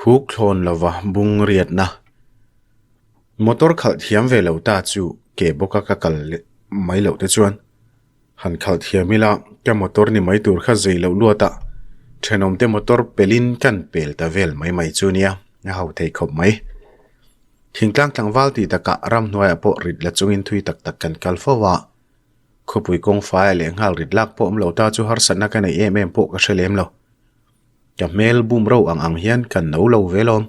Huk thlawn lova bung riatna. Motor khalh thiam ve lo ta chu ke bawka ka kal leh mai loh te chuan han khalh thiam ila ka motor ni mai tur kha zei loh luat a, thenawmte motor pelin kan pel ta vel mai mai chu nia, a ho thei khawp mai. Thingtlang tlangval tih takah ramhnuaiah pawh rit la chungin thui tak tak kan kal fo a, khawpui kawngfaiah leh nghal rit lak pawh awm lo ta chu harsatna ka neih em em pawh ka hre lem lo. Ka hmel bum ro ang ang hian ka no lo ve lawm.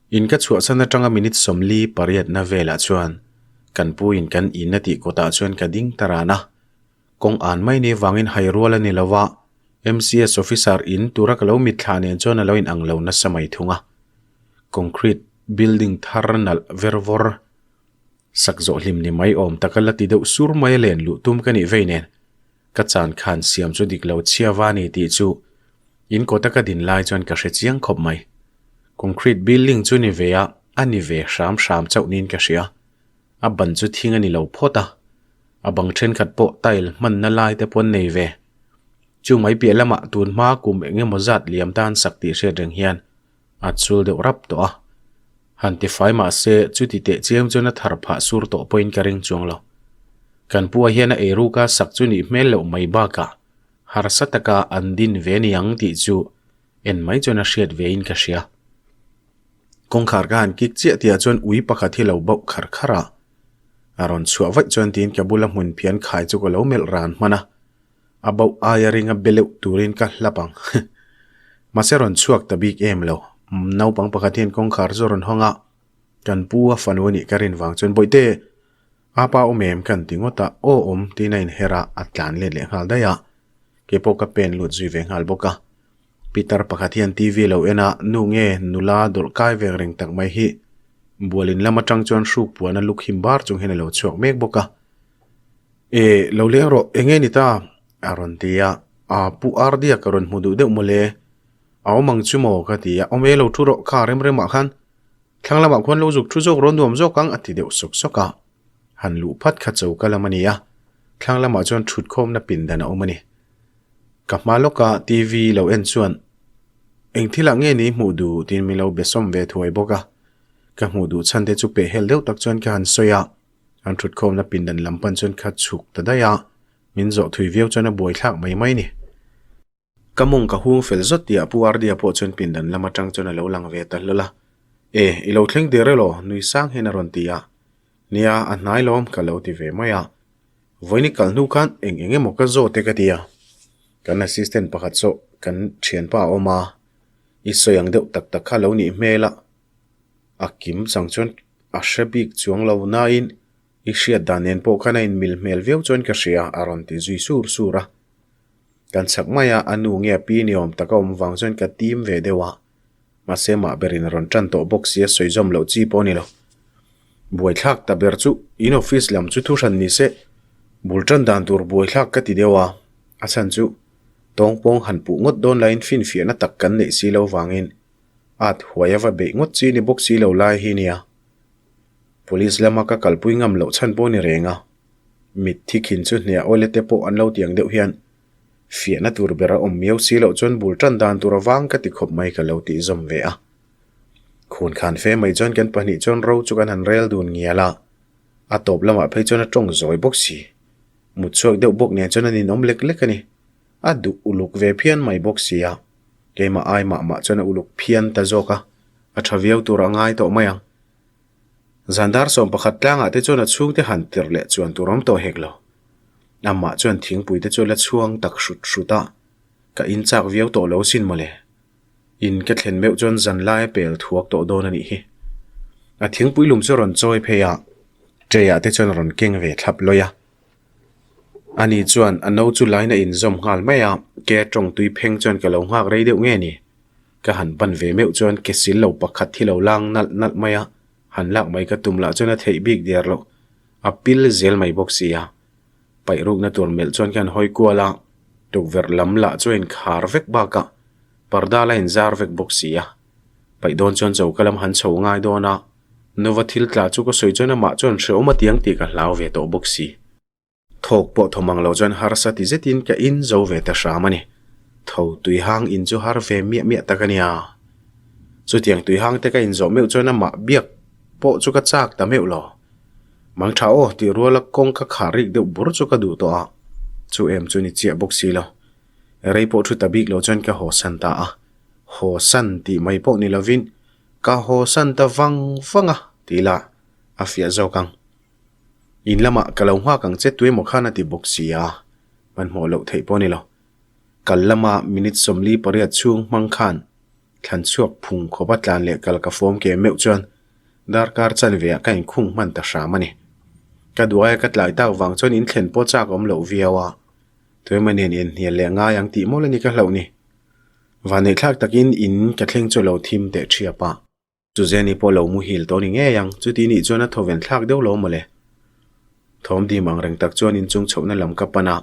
In ka chhuahsan atanga minute 48 na velah chuan kan pu in kan in a tih kawtah chuan ka ding ta ran a. Kawng an mai ni vangin hai rual a ni lo a, MCS officer in tura ka lo mitthla nen chuan a lo in ang lo nasa mai thung a. Concrete building thar nalh ver vawr sak zawh hlim ni mai awm taka la ti deuh sur mai a len luh tum ka nih vei nen. Ka chan khan siam chu dik lo chhia va ni tih chu in kawta ka din lai chuan ka hre chiang khawp mai. Concrete building chu ni ve a, a ni ve hram hram chauh niin ka hria. A ban chu thing a ni lo phawt a, a bang thenkhat pawh tile hmanna lai te pawh an nei ve. Chu mai piah lamah tun hma kum eng emaw zat liam tan sak tih hriat reng hian a chul deuh rap tawh a. Han ti fai mah se chuti teh chiang chuan a thar phah sur tawh pawhin ka ring chuang lo. Kan pua hian a eiruka sak chu nih hmel loh mai bakah harsa taka an din ve ni ang tih chu en mai chuan a hriat vein ka hria. Kawngkhar ka han kik chiah tihah chuan ui pakhat hi lo bauh khar khar a. A rawn chhuah vaih chuan tiin ka bula hmun phian khai chu ka lo melh ran hman a. A bauh aia ringa be leuh turin ka hlap ang. Mahse rawn chhuak ta bik em lo. Naupang pakhat hian kawngkhar chu a rawn hawng a, kan pu a fanu a nih ka rin vang chuan Bawihte, a pa awm em kan ti ngawt a, aw awm tiin a inher a, a tlan let leh nghal daih a. Keipawh ka pen lut zui ve nghal bawk a. Pitar pakhat hian TV lo en a, nu nge nula dawlh kai veng reng tak mai hi bualin lam atang chuan hruk puan a luk him bar chung hian a lo chhuak mek bawk a. E, lo leng rawh, eng nge ni ta? A rawn ti a, a pu Ardia ka rawn hmu duh deuh mawle. A awm ang chu maw? Ka ti a, awm e lo thu rawh, kha rem remah khan thlang lamah khuan lo zuk thu zawk rawh nuam zawk ang a ti deuh sawk sawk a. Han luh phat kha choka lam a ni a, thlang lamah chuan thutkhawmna pindan a awm a ni. Ka hma lawka TV lo en chuan eng thilah nge ni hmuh duh tiin min lo be sawm ve thuai bawk a. Ka hmuh duh chhan te chu pehhel deuh tak chuan ka han sawi a. An thutkhawmna pindan lam pan chuan kha chhuk ta daih a, min zawh thui viau chuan a buai thlak mai mai ni. Ka mawng ka hung fel zawt tih ah Pu Ardia pawh chuan pindan lam atang chuan a lo lang ve ta hlawl a. E, i lo thleng der elaw? Nui sang hian a rawn ti a. Nia, a hnai lawm ka lo ti ve mai a. Vawiin i kal hnu khan eng eng emaw ka zawt e ka ti a. Kan assistant pakhat saw kan thianpa a awm a, i sawi ang deuh tak tak kha lo nih hmel a. A kim chang chuan a hre bik chuang lo nain i hriat dan nen pawh khan a inmil hmel viau chuan ka hria a rawn ti zui sur sur a. Kan chak mai a, a nu nge a pi ni awm taka awm vang chuan ka tim ve deuh a. Mahse mah berin a rawn tan tawh bawk si a sawi zawm loh chi pawh a ni lo. Buaithlak ta ber chu in office lam chu thu hran ni se bul tan dan tur buaithlak ka ti deuh a, a chhan chu tawngpawng han puh ngawt dawn laiin finfiahna tak kan neih si lo vangin At huai a va beih ngawt chi ni bawk si lo lai hi nia. Police lama ka kalpui ngam loh chhan pawh ni reng a. Mitthi khin chu hniah awle te pawh an lo tiang deuh hian fiahna tur ber a awm miau si loh chuan bul tan dan tur avang ka ti khawp mai ka lo tih zawm ve a. Khun khan fe mai chuan kan pahnih chuan ro chu kan han rel dun ngial a. A tawp lamah phei chuan a tawng zawi bawk si. Mut chhuak deuh bawk nen chuan a ninawm lek lek a ni. A duh uluk ve phian mai bawk si a, keimah ai mah mah chuan a uluk phian ta zawk a, a tha viau tur a ngai tawh mai ang. Zandar 11 tlangah te chuan a chhungte han tirh leh chuan tur awm tawh hek lo. Amah chuan thingpui te chu la chhuang tak hrut hrut a, ka in chak viau tawh lo sin mawle. In ka thlen meuh chuan zan lai a pel thuak tawh dawn a nih hi. A thingpui lum chu a rawn chawi phei a, tray ah te chuan a rawn keng ve thlap lawih a. Ani chuan a no chu lain a inzawm nghal mai a, ke tawng tui pheng chuan ka lo nghak rei deuh nge ni? Ka han ban ve meuh chuan ke sil lo pakhat hi lo lang nalh nalh mai a, han lak mai ka tum lah chuan a theih bik der loh. A pil zel mai bawk si a. Paih rukna tur melh chuan ka han hawi kual a, tukverh lam lah chu a inkhar vek bakah parda la inzar vek bawk si a. Paih dawn chuan choka lam han chho ngai dawn a. Nova thil tla chu ka sawi chuan amah chuan hrehawm a tiang tih ka hlau ve tawh bawk si. Thawk pawh thawm ang lo chuan harsa ti zetin ka in zo ve ta hram a ni. Tho tui hang in chu har ve miah miah tak a nia. Chutiang tuihang te ka inzawh meuh chuan amah biak pawh chu ka chak ta meuh lo. Mang tha aw tih ruala kawng ka khah rik deuh bur chu ka duh tawh a, chu em chu ni chiah bawk si lo. Rei pawh thu ta bik lo chuan ka haw san ta a, haw san tih mai pawh ni lovin ka haw san ta vang vang a tih lah a fiah zawk ang. In lamah ka lo nghak ang che tuemaw khan a ti bawk si a, hmanhmawh loh theih pawh a ni lo. Kal lama minute 48 chhung hmang khan thlan chhuak phung khawpa tlan leh kal ka fawm ke meuh chuan darkar chanve ah ka inkhung hman ta hram a ni. Ka duaia ka tlai tak vang chuan in thlen pawh chak awm loh viau a, tuemaw nen inhnial leh ngai ang tih mawlh a ni ka hlauh ni. Vanneihthlak takin in ka thleng chu lo thim teh thiap a. Suzanne-i pawh lo muhil tawh ni ngei ang, chuti nih chuan a thawven thlak deuh lo mawle. Thawm dim ang reng tak chuan inchung chhohna lam ka pan a,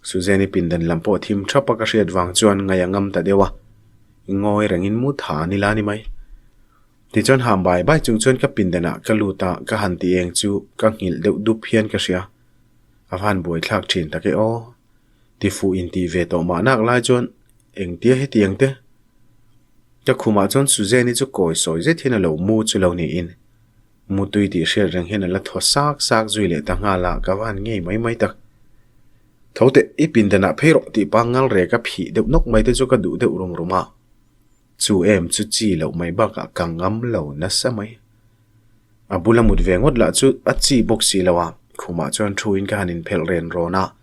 Suzanne-i pindan lam pawh thim thap a ka hriat vang chuan ngaih a ngam ta deuh a, ngawi rengin mu tha a ni la ni mai. Tichuan ham bai bai chung chuan ka pindanah ka lut a, ka han ti eng chu ka nghilh deuh dup hian ka hria. A van buaithlak thin tak e aw. Tifuh intih ve tawh mahnak lai chuan engtia hetiang te? Ka khumah chuan Suzanne-i chu kawi sawi zet hian a lo mu chu lo niin mutui tih hriat reng hian a la thaw sak sak zui leh ta nghal a, ka van ngei mai mai tak. Tho teh, i pindanah phei rawh tih pangngal rek a phih deuh nawk mai te chu ka duh deuh rum rum a. Chu em chu chi loh mai bakah ka ngam lo nasa mai. A bula mut ve ngawt lah chu a chi bawk si lo a, khumah chuan thu in ka han inphelh ren rawn a.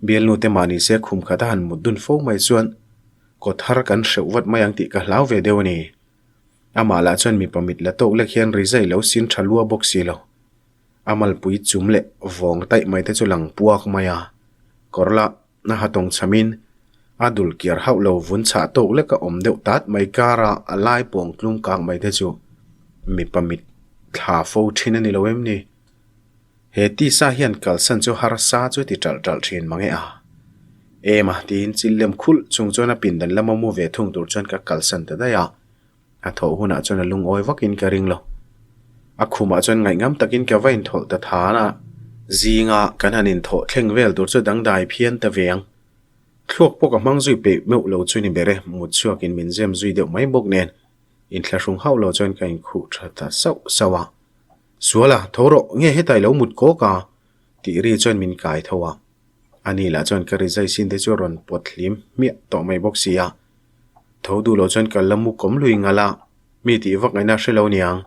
Bialnu te mahni se khum khat a han mut dun fo mai chuan Kaw thar kan hreuh vat mai ang tih ka hlau ve deuh a ni. Amah lah chuan mipa mit la tawk lek hian rizai lo sin tha lua bawk si lo. A malpui chum leh vawng taih mai te chu lang puak mai a. Kawr lah a ha tawng chhamin a dul kiar hauh lo vun chhah tawk lek a awm deuh tat mai kara a lai pawng tlum kak mai te chu mipa mit thla fo thin a ni lo em ni? He tisa hian kalsan chu harsa chu ti ṭalh ṭalh ṭhin mange a. Em a, tiin chil lem khulh chung chuan a pindan lama mu ve thung tur chuan ka kalsan ta daih a. A thawh hunah chuan a lungawi vakin ka ring lo. A khumah chuan ngaihngam takin ka va inthawlh ta than a, zinga kan han inthawh thleng vel tur chu dangdai phian ta ve ang. Thluak pawh ka hmang zui peih meuh lo chu ni ber e, mut chhuakin min zem zui deuh mai bawk nen inthlahrung hauh lo chuan ka inkhuh ṭha ta sauh sauh a. Suala, tho rawh, nge hetai lo mut kawk a? tih ri chuan min kai tho a. Ani lah chuan ka rizai sin te chu a rawn pawt hlim hmiah tawh mai bawk si a. Tho duh lo chuan ka la mu kawm lui ngal a, mi tih vak ngaihna hre lo niang.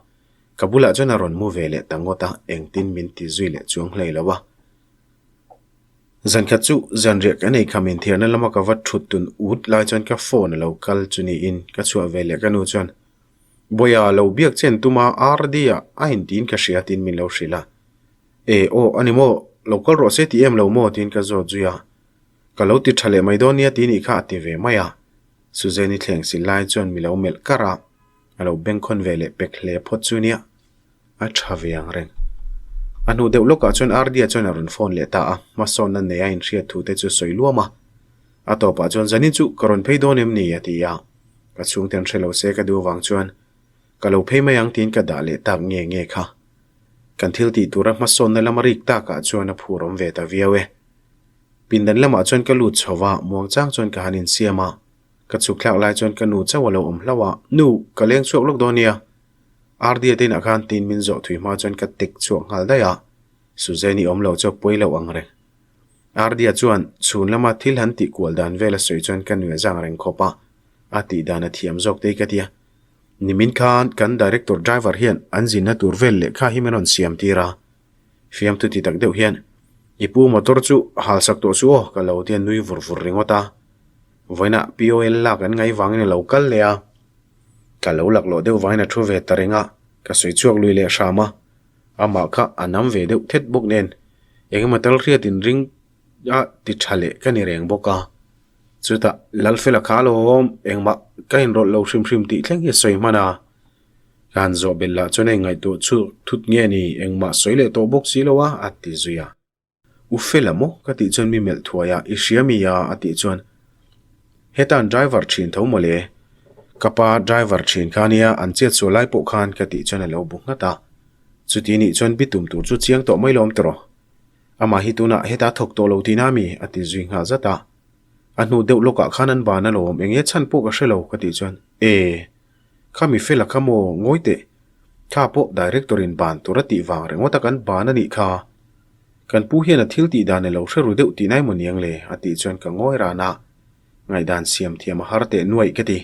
Ka bulah chuan a rawn mu ve leh ta ngawt a, engtin min ti zui leh chuang hlei lo a. Zankhat chu zanriah ka nei kham inthiarna lama ka va thut tun ut lai chuan ka phone a lo kal chu niin ka chhuah ve leh ka nu chuan Bawiha lo biak chen tuma RD ah a intiin ka hria tiin min lo hrilh a. E aw a ni maw, lo kal rawh se ti em lo maw tiin ka zawt zui a. Ka lo ti tha leh mai dawn nia ti nih kha a ti ve mai a. Suzanne-i thleng sil lai chuan mi lo melh kar a, a lo bengkhawn ve leh pek hle phawt chu nia. A tha ve ang reng. A hnu deuh lawkah chuan RD-a chuan a rawn phone leh ta a, hmasawnna nei a inhriat thu te chu sawi luam a. A tawpah chuan zanin chu ka rawn phei dawn em ni a ti a. Ka chhungte an hre lo se ka duh avang chuan ka lo phei mai ang tiin ka dah leh tak nge nge kha. Kan thil tih tura hmasawnna lama rik takah chuan a phur awm ve ta viau e. Pindan lamah chuan ka lut chho va, muangchang chuan ka han insiam a. Ka chhuk thlak lai chuan ka nu chauh a lo awm hlauh a, Nu, ka leng chhuak lawk dawn nia. RD-a te inah khan tiin min zawh thui hma chuan ka tek chhuak nghal daih a, Suzanne-i awm lo chu a pawi lo ang reng. RD-a chuan chhun lama thil han tih kual dan vel a sawi chuan ka nuih a zang reng khawp a, a tih dan a thiam zawk tei ka ti a. Nimin khan kan director driver hian an zinna tur vel lehkha hi min rawn siam tir a. Fiamthu ti tak deuh hian, I pu motor chu hal sak tawh suh aw ka lo ti a nui vur vur ringawt a. Vawiinah POL lak an ngaih vangin a lo kal leh a. Ka lo laklawh deuh vangin a thu ve ta reng a, ka sawi chhuak lui leh hram a. Amah kha a nam ve deuh thet bawk nen engemaw tal hriat in ring a ti tha leh ka ni reng bawk a. Chutah Lalfela kha alawm engmah ka inrawlh lo hrim hrim tih thleng hi a sawi hman a. Ka han zawh belh lah chuan a inngaihtuah chhuak thut nge ni engmah sawi leh tawh bawk si lo a, a ti zui a. U Fela maw? ka tih chuan mi melh thuai a, I hria mi a? a tih chuan Heta an driver thin tho mawle. Ka pa driver thin kha nia an chet sual lai pawh khan ka tih chuan a lo bu nghat a. Chuti nih chuan bitum tur chu chiang tawh mai lawm tawh. Amah hi tunah heta thawk tawh lo tihna mi? a ti zui nghal zat a. A hnu deuh lawkah khan an ban alawm eng nge chhan pawh ka hre lo ka tih chuan E! Kha mi fela kha maw ngawi teh. Kha pawh director in ban tur a tih vang ringawt a kan ban a nih kha. Kan pu hian a thil tih dan a lo hre ru deuh tih nai maw niang le a tih chuan ka ngawi ran a. Ngaihdan siam thiam a har teh nuaih ka ti.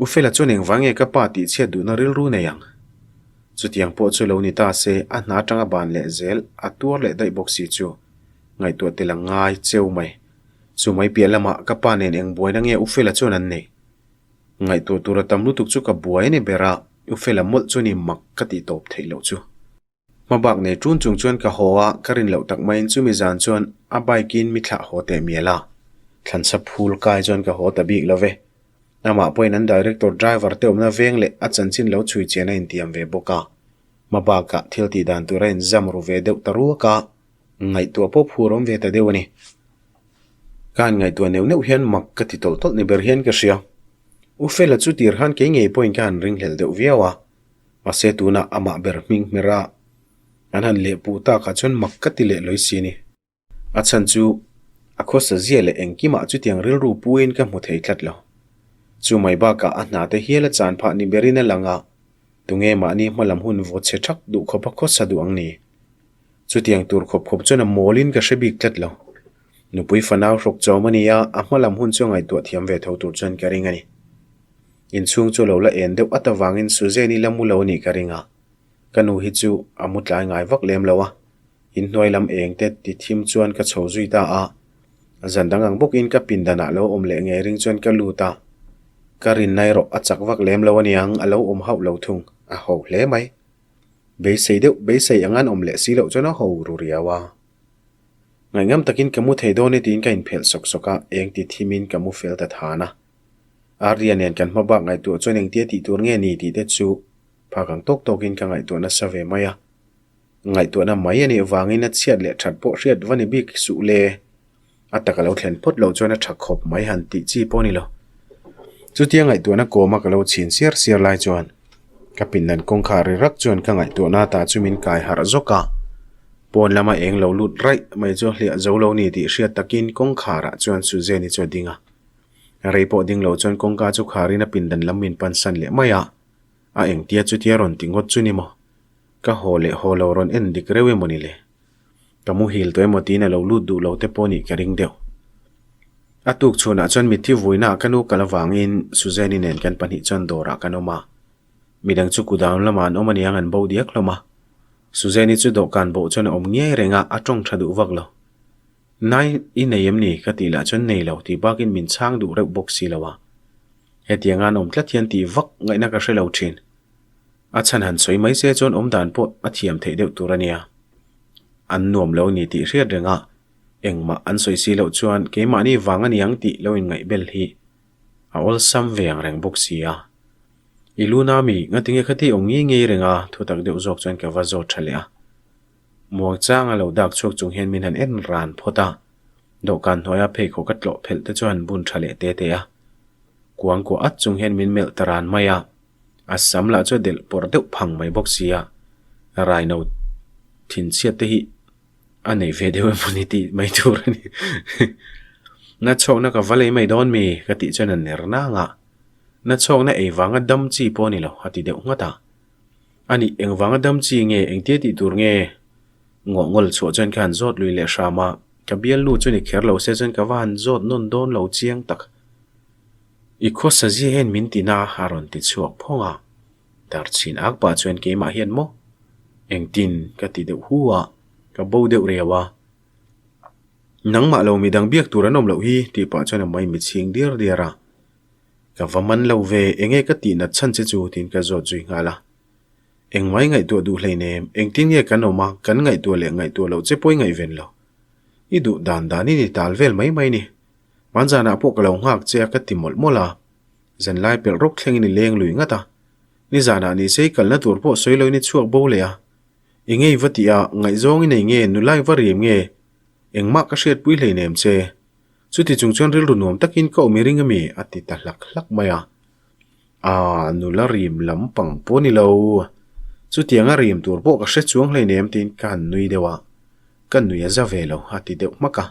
U Fela chuan engvang nge ka pa tih chhiat duhna rilru nei ang? Chutiang pawh chu lo ni ta se a hna atanga ban leh zel a tuar leh daih bawk si chu ngaihtuah tel a ngai cheu mai. Chu mai piah lamah ka pa nen eng buaina nge U Fela chuan an neih? Ngaihtuah tur a tam lutuk chu ka buai a ni ber a, U Fela mawlh chu ni mak ka tih tawp theih loh chu. Hmabak nei ṭun chung chuan ka haw a, ka rin loh tak maiin chumi zan chuan a bike in mi thlah haw teh mial a. Thlansa phul kai chuan ka haw ta bik lo ve. Amah pawhin an director driver te awmna veng leh a chanchin lo chhui chian a intiam ve bawk a. Hmabakah thil tih dan tur a inzam ru ve deuh ta ruak a, ngaihtuah pawh phur awm ve ta deuh a ni. Ka han ngaihtuah neuh neuh hian mak ka ti tawlh tawlh ni ber hian ka hria. U Fela chu tir khan kei ngei pawhin ka han ringhlelh deuh viau a. Mahse tunah amah ber hming hmer a, an han lehpuh takah chuan mak ka ti leh lawi si a ni. A chhan chu a khawsa zia leh engkimah chutiang rilru puiin ka hmu thei tlat lo. Chu mai bakah a hna te hial a chan phah ni berin a lang a, tunge mahni hmalam hun vaw chhe thak duh khawp a khawsa duh ang ni? Chutiang tur khawp khawp chuan a mawlin ka hre bik tlat lo. Nupui fanau hrawk chawm a ni a, a hmalam hun chu a ngaihtuah thiam ve tho tur chuan ka ring a ni. Inchhung chu lo la en deuh at avangin Suzanne-i la mu lo a nih ka ring a, ka nu hi chu a mu tlai ngai vak lem lo a, inhnuai lam eng te ti thim chuan ka chho zui ta a, zan dang ang bawkin ka pindanah lo awm leh ngei ring chuan ka lut a, ka rinna erawh a chak vak lem lo a niang a lo awm hauh lo thung, a ho hle mai. Beisei deuh beisei ang an awm leh si loh chuan a ho ru riau a. Ngaihngam takin ka mu thei dawn e tiin ka inphelh sawk sawk a, eng ti thimin ka mu fel ta than a. Arya nen kan hma bak ngaihtuah chuan engtia tih tur nge ni tih te chu phak ang tawk tawkin ka ngaihtuah nasa ve mai a. Ngaihtuahna mai a nih vangin a chhiat leh that pawh hriat va ni bik suh le. A taka lo thlen phawt loh chuan a tha khawp mai han tih chi pawh a ni lo. Chutia ngaihtuahna kawma ka lo chhin siar siar lai chuan ka pindan kawngkhar ri rak chuan ka ngaihtuahna ta chu min kai harh zawk a. Pawn lama eng lo lut raih mai chu a hliah zo lo ni tih hriat takin kawngkharah chuan Suzanne-i chu a ding a. Rei pawh ding lo chuan kawngka chu kharin a pindan lam min pansan leh mai a, a engtia chutia rawn ti ngawt chu ni maw? Ka haw leh haw lo rawn en dik reuh emaw ni le? Ka muhil tawh emaw tiin a lo lut duh lo te pawh nih ka ring deuh. A tuk chhunah chuan mitthi vuinaah ka nu kal avangin Suzanne-i nen kan pahnih chuan dawrah kan awm a. Midang chu kudown lamah an awm aniang an bo diak hlawm a. Suzanne-i chu dawhkan bawh chuan a awm ngiai reng a, a tawng tha duh vak lo. Nai i nei em ni? Ka tih lah chuan nei lo tih bakin min chhang duh reuh bawk si lo a. Hetiang an awm tlat hian tih vak ngaihna ka hre lo thin. A chhan han sawi mai se chuan awm dan pawh a thiam theih deuh tur a nia. An nuam lo ni tih hriat reng a, engmah an sawi si loh chuan keimahni vang a niang tih lo inngaihbel hi a awlsam ve ang reng bawk si a. I lu na mi ngatinge khati awm ngei ngei reng a thutak deuh zawk chuan ka va zawt tha leh a. Muangchang a lo dak chhuak chung hian min han en ran phawt a, dawhkan hnuaia pheikhawk a tlawh phelh te chu han bun tha leh te te a. Kuang kuah at chung hian min melh ta ran mai a, a sam lah chu a delh pawrh deuh phang mai bawk si a, raino thinchhiat te hi a nei ve deuh emaw ni tih mai tur a ni. Na chhawkna ka va lei mai dawn mi? ka tih chuan a ner nang a, na chhawkna ei vanga dam chi pawh a ni lo a ti deuh nghat a. A nih, engvanga dam chi nge, engtia tih tur nge? Ngawhngawl chhuah chuan ka han zawt lui leh hram a, ka bialnu chu ni kher lo se chuan ka va han zawt nawn dawn lo chiang tak. I khawsa zia hian min ti na a rawn ti chhuak phawng a, dar chhin ak pah chuan keimah hian maw? Engtin? ka ti deuh hu a, ka bo deuh riau a. Nangmah lo midang biak tur an awm loh hi tih pah chuan a mai mitchhing diar diar a. Ka va man lo ve, enge ka tih nat chhan che chu tiin ka zawt zui nghal a. Engmai ngaihtuah duh hleinem, engtin nge kan awm a, kan ngaihtuah leh ngaihtuah loh che pawh i ngaihven lo. I duh dan danin i tal vel mai mai ni. Hmanzanah pawh ka lo nghak che a ka ti mawlh mawlh a. Zanlai pelh rawk thlengin i leng lui ngat a. Nizanah nise i kalna tur pawh sawi loin i chhuak bo leh a. Enge i va tih a, ngaihzawng i nei nge, nula i va rem nge? Engmah ka hriatpui hleinem che. Chuti chung chuan rilru nuam takin ka awm i ring ami? a ti ta hlak hlak mai a. Aaa, nula rim lam pang pawh ni lo. Chutianga rim tur pawh ka hre chuang hleinem tiin ka han nui deuh a. Ka nui a za ve lo, a ti deuh hmak a.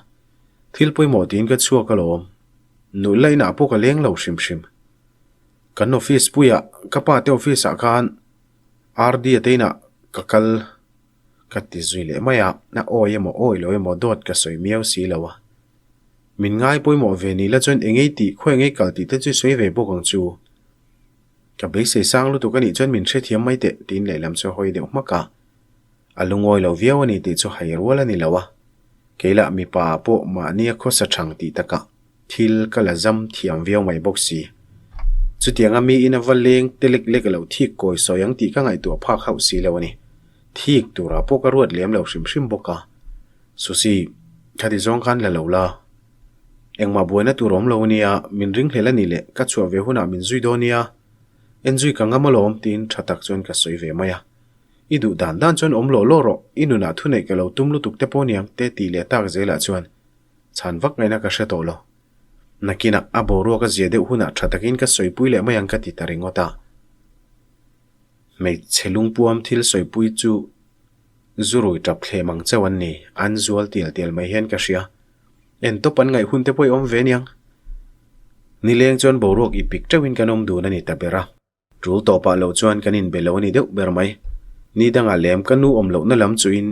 Thil pawimawh tiin ka chhuak alawm. Nula inah pawh ka leng lo hrim hrim. Kan office puiah, ka pa te office ah khan RD a te inah ka kal ka ti zui leh mai a, a awi emaw awi lo emaw dawt ka sawi miau si lo a. Min ngai pawimawh ve ni la chuan engei tih, khawi engei kal tih te chu sawi ve bawk ang chu. Ka beisei sang lutuk a nih chuan min hrethiam mai teh tiin lehlam chu a hawi deuh hmak a. A lungawi lo viau a ni tih chu hai rual a ni lo a. Keilah mipa pawh mahnia khawsa thang tih takah thil ka la zam thiam viau mai bawk si. Chutianga miin a va leng te lek lek a lo thik kawi sawi ang tih ka ngaihtuah phak hauh si lo a ni. Thik turah pawh ka ruat lem lo hrim hrim bawk a. Susi, khati zawng khan la lo la. Engmah buaina tur awm lo ania, min ringhlel a ni leh ka chhuah ve hunah min zui dawn nia. En zui ka ngam alawm tiin tha tak chuan ka sawi ve mai a. I duh dan dan chuan awm lawh lawh rawh, i nunah thuneih ka lo tum lutuk te pawh niang te tih leh tak zelah chuan chhan vak ngaihna ka hre tawh lo. Nakinah a boruak a zia deuh hunah tha takin ka sawipui leh mai ang ka ti ta ringawt a. Hmeichhe lungpuam thil sawipui chu zurui tap thlem ang chauh an ni, an zual tial tial mai hian ka hria. En tawp an ngaih hun te pawh i awm ve aniang. Nileng chuan boruak i pik teuhin kan awm dun a ni ta ber a. Tul tawpah lo chuan kan inbe lo a ni deuh ber mai. Ni dangah lem ka nu awm lohna lam chuin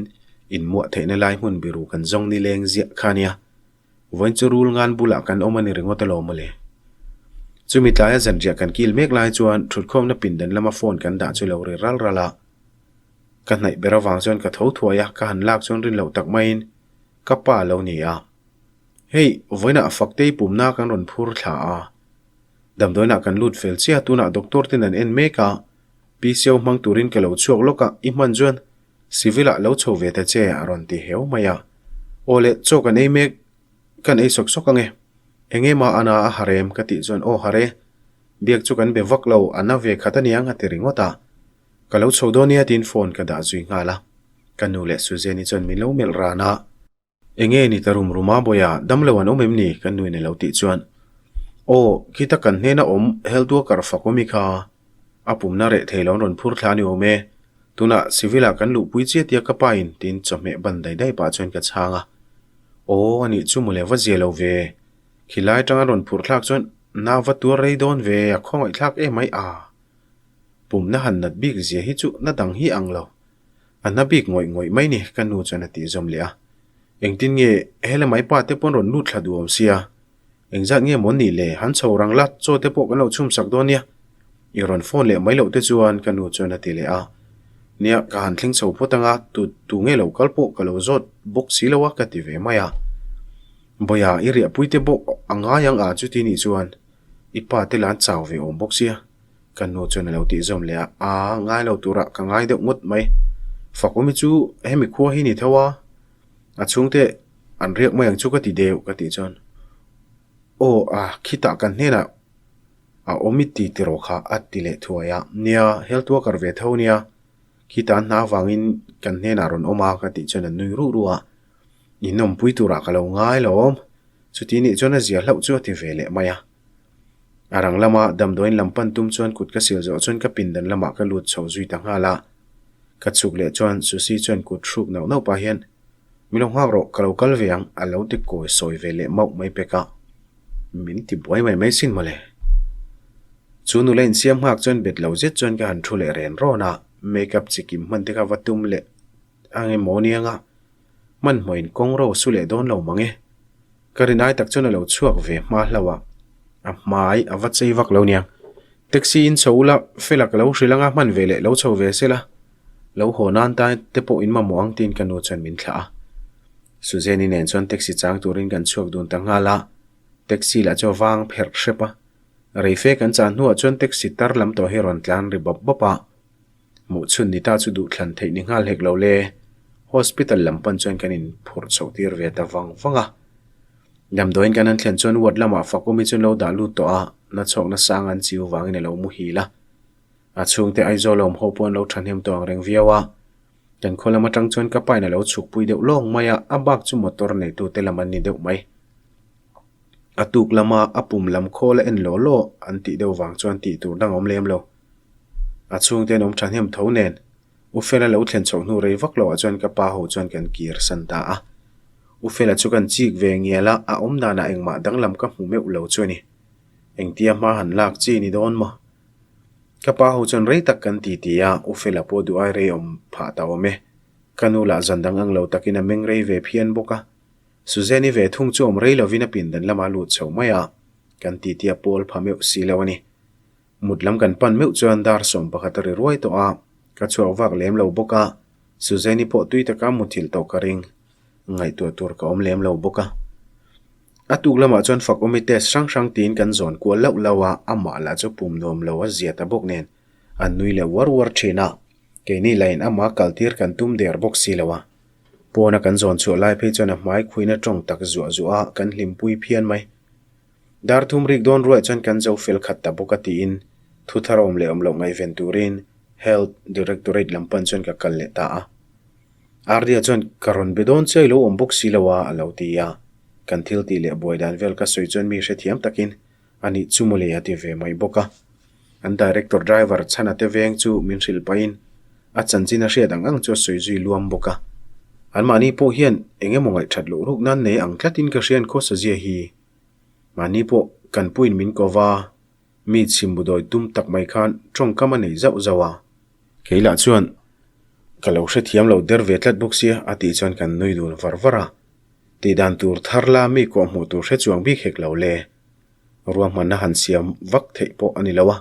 inmuah theihna lai hmun biru kan zawng nileng ziah kha ania. Vawiin chu rul ngan bulah kan awm a ni ringawt alawm mawle. Chumi tlaia zanriah kan kil mek lai chuan thutkhawmna pindan lama phone kan dah chu lo ri ral ral a. Ka hnaih ber avang chuan ka tho thuai a, ka han lak chuan rin loh tak maiin ka pa a lo ni a. Hei, vawiinah Faktei pumna kan rawn phur thla a. Damdawiinah kan lut fel chiah a, tunah doctor ten an en mek a, PCO hmang turin ka lo chhuak lawk a, i hman chuan Civil ah lo chho ve ta che a rawn ti heu mai a. Aw le, chaw kan ei mek, kan ei sawk sawk ange. Eng ema a na a harem ka tih chuan aw hare, biak chu kan be vak lo, a na ve khat aniang a ti ringawt a. Ka lo chho dawn nia tiin phone ka dah zui nghal a. Ka nu leh Suzanne-i chuan min lo melh ran a. Enge ni ta rum rum a Bawia, dam lo an awm em ni? Ka nuin a lo tih chuan, Aw, khita kan hnena awm health worker fak awm i kha. A pumna reh thei lo an rawn phur thla a ni awm e. Tunah civil ah kan luhpui chiah tia ka pa in tiin chawhmeh ban daih daih pah chuan ka chhang a. Aw, anih chu mawle va zia lo ve. Khilai atang an rawn phur thlak chuan na va tuar rei dawn ve, a khawngaih thlak em mai a. Pumna han nat bik zia hi chu na dang hi ang lo. A hna bik ngawih ngawih mai ni, ka nu chuan a tih zawm leh a. Engtin nge he lamai pa te pawn rawn lut thla duh awm sia? Engzat nge maw nih le, han chho rang la, chaw te pawh kan lo chhum sak dawn nia. I rawn phone leh mai loh te chuan ka nu chuan a ti leh a. Nia, ka han thleng chho phawt anga, tu tu nge lo kal pawh ka lo zawt bawk si lo a ka ti ve mai a. Bawia, i riahpui te bawk a ngai ang a chuti nih chuan i pa te la an chau ve awm bawk sia. Ka nu chuan a lo tih zawm leh a, Aa, ngai lo turah ka ngai deuh ngawt mai. Fakawmi chu hemi khua hi ni tho a, a chhungte an riak mai ang chu ka ti deuh ka tih chuan, Aw, a, khitah kan hnenah a awm i ti tiraw kha a ti leh thuai a, Nia, health worker ve tho nia, khitah an hna avangin kan hnenah rawn awm a ka tih chuan a nui ruh ruh a, In awmpui turah ka lo ngai lo awm, chuti nih chuan a zia hlauh chu a ti ve leh mai a. A rang lama damdawiin lam pan tum chuan kut ka sil zawh chuan ka pindan lamah ka lut chho zui ta nghal a. Ka chhuk leh chuan Susie chuan kut hruk nauh nauh pah hian, Mi lo nghak rawh, ka lo kal ve ang, a lo ti kawi sawi ve leh mauh mai pek a. Min ti buai mai mai sin mawle. Chu nula insiam nghak chuan bet lo zet chuan ka han thu leh ren rawn a, make up chikim hman te kha va tum leh ang emaw aniang a, hmanhmawhin kawng ro su leh dawn lo mang e. Ka rinai tak chuan a lo chhuak ve hma hlauh a, a hmai a va chei vak lo nia. Taxi in chho ula, Fela ka lo hrilh anga hman ve leh lo chho ve sela, lo haw nan ta te pawh in mamawh ang tiin ka nu chuan min thlah a. Suzanne-i nen chuan taxi chang turin kan chhuak dun ta nghal a, taxi lah chu a vang pherh hrep a. Reife kan chah hnuah chuan taxi tar lam tawh hi a rawn tlan ri bawp bawp a. Hmuh chhun ni ta chu duhthlan theih ni nghal hek lo le. Hospital lam pan chuan kan in phurh chhoh tir ve ta vang vang a. Damdawiin kan han thlen chuan ward lamah Fakawmi chu an lo dah lut tawh a, na chhawkna sang an chiu vangin a lo muhil a. A chhungte Aizawl a awm ho pawh an lo thahnem tawh ang reng viau a. Kan khaw lam atang chuan ka pain a lo chhukpui deuh lawng mai a, a bak chu motor neitute lam an ni deuh mai. A tuk lama a pum lam khawl a en law law an tih deuh vang chuan tih tur dang a awm lem lo. A chhungte an awm thahnem tho nen, U Fela lo thlen chhoh hnu rei vak loah chuan ka pa ho chuan kan kir san ta a. U Fela chu kan chik ve ngial a, a awm danah engmah danglam ka hmu meuh lo chu a ni. Engtia hma han lak chi ni dawn maw? Ka pa ho chuan rei tak kan ti ti a, U Fela pawh duh ai rei awm phah ta awm e. Ka nu lah zan dang ang lo takin a meng rei ve phian bawk a. Suzanne-i ve thung chu awm rei lovin a pindan lamah a lut chho mai a, kan titi a pawl pha meuh si lo a ni. Mut lam kan pan meuh chuan dar 11 a ri ruai tawh a, ka chhuak vak lem lo bawk a, Suzanne-i pawh tui taka muthilh tawh ka ring. Ngaihtuah tur ka awm lem lo bawk a. A tuk lamah chuan Fakawmi test hrang hrang tiin kan zawn kual lauh lauh a, amah lah chu pum nuam lo a zia ta bawk nen an nui leh uar uar thin a, keini lahin amah kal tir kan tum der bawk si lo a. Pawna kan zawn chhuah lai phei chuan a hmai khuina tawng tak zuah zuah a, kan hlimpui phian mai. Dar thum rik dawn ruaih chuan kan zo fel khat ta bawk a tiin thu thar awm leh awm loh ngaihven turin Health Directorate lam pan chuan ka kal leh ta a. Ardia chuan ka rawn be dawn che i lo awm bawk si lo a a lo ti a. Kan thil tih leh buai dan vel ka sawi chuan mi hrethiam takin a nih chu mawle a ti ve mai bawk a. An director driver chhana te veng chu min hrilh pahin a chanchin a hriat ang ang chu a sawi zui luam bawk a. Anmahni pawh hian eng emaw ngaihṭhat loh ruk nan nei ang tlatin ka hrian khawsa zia hi. Mahni pawh kan puiin min ko va, mi chhimbudawi tum tak mai khan tawngkam a nei zauh zauh a. Kei lah chuan ka lo hrethiam lo der ve tlat bawk sia a tih chuan kan nui dun var var a. Tih dan tur thar la mi kawh hmuh tur hre chuang bik hek lo le. Ruahmanna han siam vak theih pawh a ni lo a.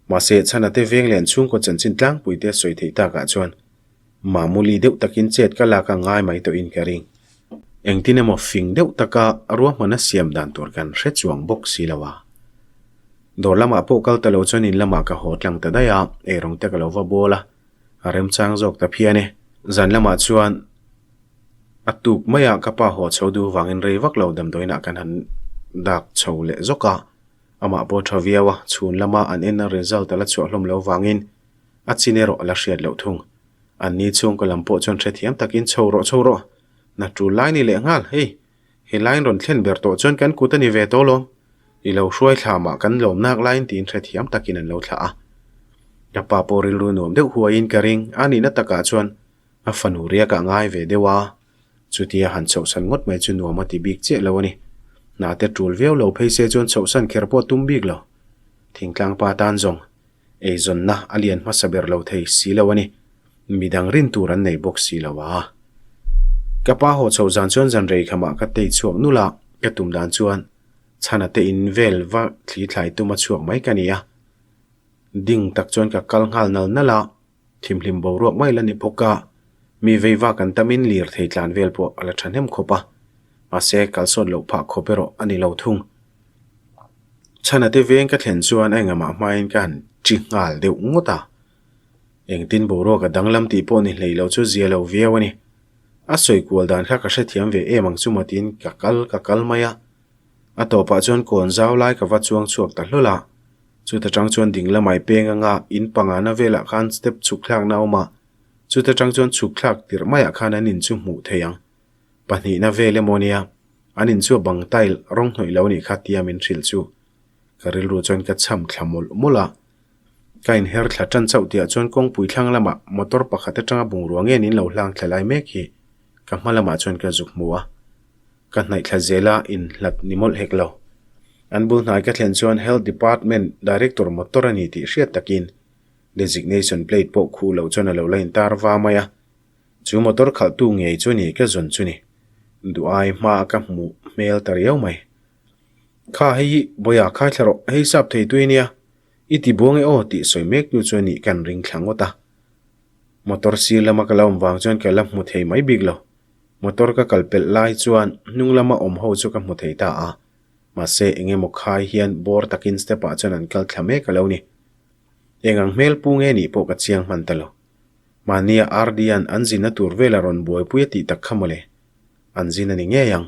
Mahse chhana te veng leh an chhungkaw chanchin tlangpui te sawi theih takah chuan Mamuli deuh takin chet ka lak a ngai mai tawhin ka ring. Engtin emaw fing deuh taka ruahmanna siam dan tur kan hre chuang bawk si lo a. Dawr lamah pawh kal ta lo chuan in lamah ka haw tlang ta daih a, eirawng te ka lo va bawl a, a remchang zawk ta phian e. Zan lamah chuan a tuk maiah ka pa haw chho duh vangin rei vak lo damdawiinah kan han dak chho leh zawk a, amah pawh tha viau a, chhun lama an en a result a la chhuah hlawm lo vangin A chin erawh a la hriat loh thung. An ni chhungkaw lam pawh chuan hrethiam takin chho rawh chho rawh. Na tul lai ni leh nghal, hei, he laiin rawn thlen ber tawh chuan kan kut a ni ve tawh lawm. I lo hruai thla mah kan lawm nak laiin tiin hrethiam takin an lo thlah a. Ka pa pawh rilru nuam deuh huaiin ka ring, a nihna takah chuan a fanu riakah ngai ve deuh a. Chutia han chhohsan ngawt mai chu nuam a ti bik chiah lo a ni. Hna te tul viau lo phei se chuan chhohsan kher pawh tum bik lo. Thingtlang pa tan zawng. Eizawnna a lian hmasa ber lo thei si lo a ni. Midang rin tur an nei bawk si lo a. Ka pa haw chhoh zan chuan zan rei khamah ka tei chhuak nul a, ka tum dan chuan chhana te in vel va thli thlai tum a chhuak mai ka ni a. Ding tak chuan ka kal nghal nal nal a, thimhlim boruak mai la ni bawk a, mi vei vak an tamin lirthei tlan vel pawh a la thahnem khawp a, mahse kalsawn loh phah khawp erawh a ni lo thung. Chhana te veng ka thlen chuan a engamah hmain ka han chi nghal deuh ngawt a. Engtin boruak a danglam tih pawh ni hlei lo chu zia lo viau a ni. A sawi kual dan kha ka hrethiam ve em ang chu maw tiin ka kal ka kal mai a. A tawpah chuan kawn zau lai ka va chuang chhuak ta hlawl a. Chuta tang chuan ding lamai peng anga in pangana velah khan step chhuk thlakna a awm a. Chuta tang chuan chhuk thlak tirh maiah khan an in chu hmuh theih ang. Pahnihna vel emaw nia, an in chu a bang tile rawng hnawih lo anih kha tia min hrilh chu. Ka rilru chuan ka cham thla mawlh mawlh a. Ka inher thla tan chauh tihah chuan kawngpui thlang lamah motor pakhat atanga bungrua ngen in lo hlang thla lai mek hi ka hma lamah chuan ka zuk hmu a. Ka hnaih thla zel a, inhlat ni mawlh hek lo. An bul hnai ka thlen chuan Health Department Director motor a ni tih hriat takin designation plate pawh khuh loh chuan a lo la intar va mai a. Chu motor khalhtu ngei chu ni ka zawn chu ni. Duh ai hma a ka hmuh hmel ta riau mai. Kha hei hi Bawiha khai thla rawh, hei sap thei tui ania, i ti buang e aw tih sawi mek tu chu nih kan ring thla ngawt a. Motor sir lama ka la awm vang chuan ka la hmu thei mai bik lo. Motor ka kal pelh lai chuan hnung lama awm ho chu ka hmu thei ta a. Mahse eng emaw khai hian bawr takin step ah chuan an kal thla mek a lo ni. Eng ang hmel pu nge nih pawh ka chiang hman ta lo. Mahnia RD-a'n an zinna tur vela rawn buaipui a tih tak kha mawle. An zin a ni ngei ang.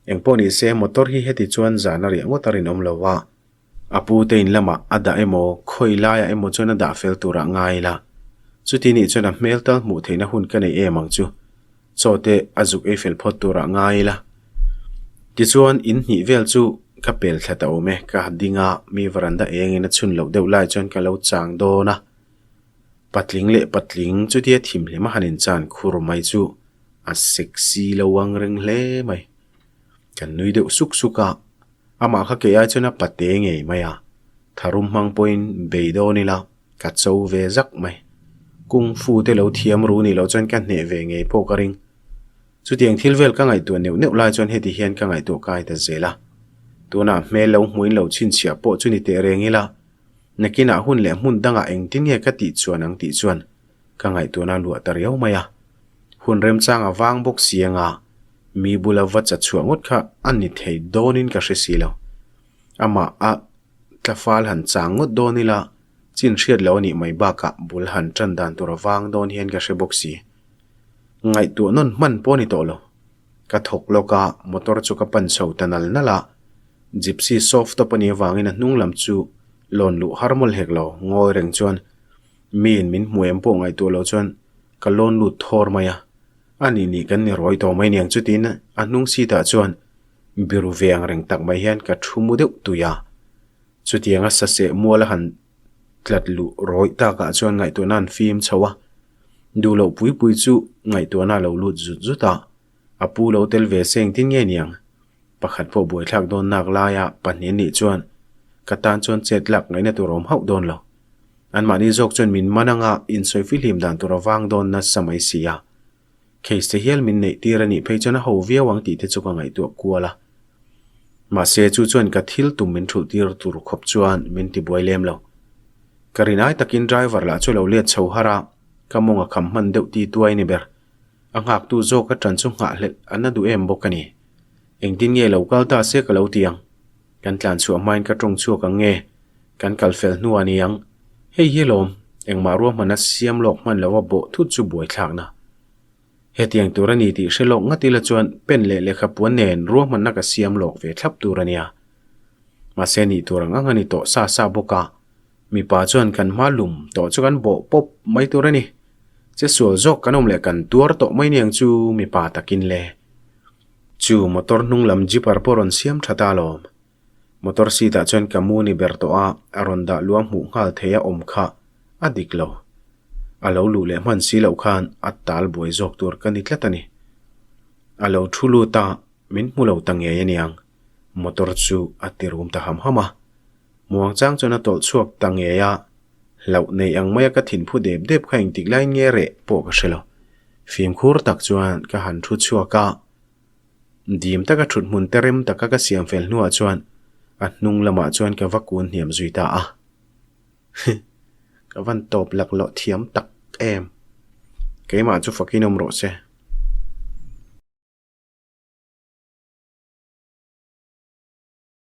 Engpawh ni se, motor hi heti chuan zan a riah ngawt a rinawm lo a. A pu te in lamah a dah emaw, khawi laiah emaw chuan a dah fel turah ngai ila. Chuti nih chuan a hmel tal hmuh theihna hun ka nei em ang chu. Chaw te a zuk ei fel phawt turah ngai ila. Tichuan, in hnih vel chu ka pel thla ta awm e. Ka ding a, mi varanda engin a chhun loh deuh lai chuan ka lo chang dawn a. Patling leh patling chutia thimhlim a han inchan khur mai chu a sexy lo ang reng hle mai. Kan nui deuh suk suk a, amah kha kei ai chuan a pate ngei mai a, tharum hmang pawhin bei dawn ila. Ka cho ve zak mai. Kung Fu te lo thiam ru nih loh chuan ka hneh ve ngei pawh ka ring. Chutiang thil vel ka ngaihtuah neuh neuh lai chuan heti hian ka ngaihtuah kai ta zel a. Tunah hmel lo hmuin lo chhinchhiah pawh chu ni teh reng ila, nakinah hun leh hmun dangah engtin nge ka tih chuan ang tih chuan ka ngaihtuahna luah ta riau mai a. Hun remchang a vang bawk si anga mi bula va cha chhuah ngawt kha a ni thei dawnin ka hre si lo. Amah a tlafal han chang ngawt dawn ila chin hriat lo a nih mai bakah bul han tan dan tur a vang dawn hian ka hre bawk si. Ngaihtuah nawn hman pawh a ni tawh lo. Ka thawk lawk a, motor chu ka pan chho ta nal nal a. Gypsy soft top a nih avangin a hnung lam chu lawn luh har mawlh hek lo, ngawi reng chuan miin min hmu em pawh ngaihtuah lo chuan ka lawn lut thawr mai a. A nih nih kan ni rawi tawh mai niang chutin a hnung seat ah chuan biru ve ang reng tak mai hian ka thu mu deuh tui a. Chutianga saseh mual a han tlat luh rawih takah chuan ngaihtuahna an fim chho a. Duh loh pui pui chu ngaihtuahna a lo lut zut zut a, a pu lo tel ve se engtin nge niang? Pakhat pawh buaithlak dawn nak laia pahnih nih chuan ka tan chuan chet lak ngaihna tur a awm hauh dawn lo. Anmahni zawk chuan min man anga insawi fihlim dan tur a vang dawn nasa mai si a. Case te hial min neih tir a nih phei chuan a ho viau ang tih te chu ka ngaihtuah kual a. Mahse chu chuan ka thil tum min thulh tir tur khawp chuan min ti buai lem lo. Ka rinai takin driver lah chu lo let chho har a, ka mawng a kham hman deuh ti tuai ni ber. A nghaktu zawk a tan chu nghahhlelh a na duh em bawk a ni. Engtin nge lo kal ta se ka lo ti ang. Kan tlan chhuah hmain ka tawng chhuak ang nge? Kan kal fel hnuah a ni ang. Hei hi lawm, engmah ruahmanna siam lawk hman lova bawh thut chu buaithlakna. Hetiang tur a ni tih hre lawk ngat ila chuan pen leh lehkha puan nen ruahmanna ka siam lawk ve thlap tur a nia. Mahse nih tur ang ang a ni tawh sa sa bawk a, mipa chuan kan hma lum tawh chu kan bawh pawp mai tur a ni. Che sual zawk kan awm leh kan tuar tawh mai niang chu mipa takin le. Chu motor hnung lam jeeper pawh rawn siam tha ta alawm. Motor seat ah chuan ka mu ni ber tawh a, a rawn dah luang hmuh nghal thei a awm kha a dik lo. A lo luh leh hman si loh khan a tal buai zawk tur ka ni tlat a ni. A lo thu lut a, min hmu lo ta ngei aniang. Motor chu a ti rum ta ham ham a. Muang chang chuan a tawlh chhuak ta ngei a, hlauh nei ang maia ka thinphu dep dep kha engtik laiin nge reh pawh ka hre lo. Fimkhur tak chuan ka han thu chhuak a, dim taka thut hmun te rem taka ka siam fel hnuah chuan a hnung lamah chuan ka va kun hniam zui ta a. Ka van tawp laklawh thiam tak em. Keimah chu fakin awm rawh se.